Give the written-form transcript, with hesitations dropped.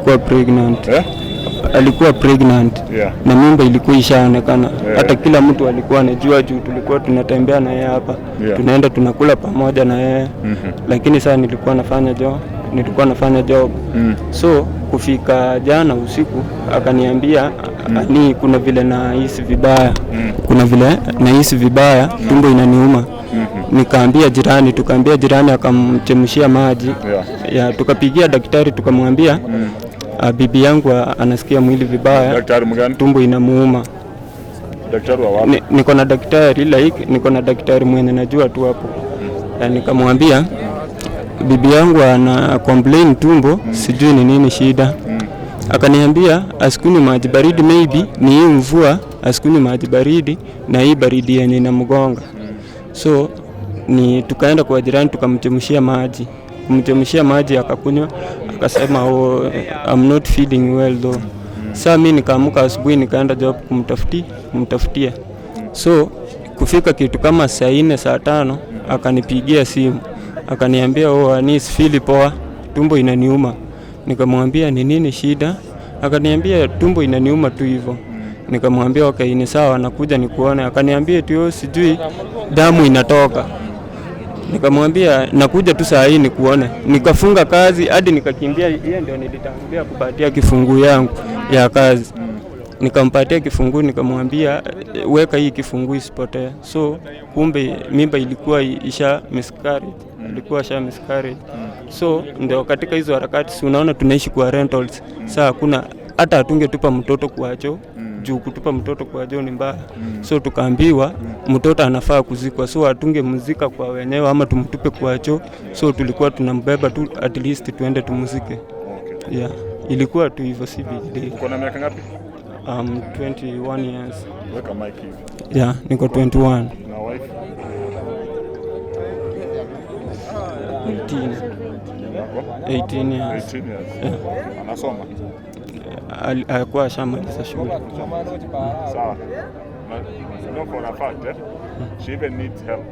Alikuwa pregnant. Eh? Alikuwa pregnant. Na mimba ilikuwa ishaonekana. Hata kila mtu alikuwa anajua juu tulikuwa tunatembea na yeye hapa. Tunaenda tunakula pamoja na yeye. Lakini saa nilikuwa nafanya job. So kufika jana usiku akaniambia, ni kuna vile nahisi vibaya. Kuna vile nahisi vibaya, tumbo inaniuma. Nikaambia jirani, tukaambia jirani akamchemshia maji. Ya, tukapigia daktari tukamwambia, bibi yangu anasikia mwili vibaya, Daktari mgani? Tumbo inamuuma. Daktari wa wapi? Niko na daktari, like niko na daktari mwenye najua tu hapo. Ya, nikamwambia bibi yangu ana complain tumbo, sijui ni nini shida. Akaniambia asikunywe maji baridi, maybe ni hii mvua, asikunywe maji baridi na hii baridi yenye inamgonga. So ni tukaenda kwa jirani tukamchemshia maji, kumchemshia maji akakunywa, akasema, "Oh, I'm not feeling well though." Saa mi nikaamka asubuhi nikaenda job kumtafutia. So kufika kitu kama saa 4, saa 5 akanipigia simu akaniambia, "Oh, ani sifeel poa, tumbo inaniuma." Nikamwambia, "Ni nini shida?" Akaniambia tumbo inaniuma tu hivyo. Nikamwambia, "Okay, ni sawa, nakuja nikuone." Akaniambia tu, "Oh, sijui damu inatoka." Nikamwambia nakuja tu saa hii nikuone. Nikafunga kazi hadi nikakimbia. Yeye ndio nilitangulia kupatia kifunguu yangu ya kazi. Nikampatia kifunguu nikamwambia, "Weka hii kifunguu isipotee." So kumbe mimba ilikuwa isha miscarriage, ilikuwa sha miscarriage. So ndio katika hizo harakati, si unaona tunaishi kwa rentals. Saa hakuna hata hatungetupa mtoto kwa choo juu kutupa mtoto kwa choo ni mbaya. So tukaambiwa mtoto anafaa kuzikwa, so hatungemzika kwa wenyewe ama tumtupe kwa choo, so tulikuwa tunambeba tu at least tuende tumzike. Yeah, ilikuwa tu hivyo, si big deal. Uko na miaka ngapi? 21 years. Weka mic hivi. Yeah, niko 21. Na wife? 18. Wako? 18 years. 18 years. Anasoma? Alikuwa ashamaliza shule. Sawa. But you know for a fact, eh? She even needs help.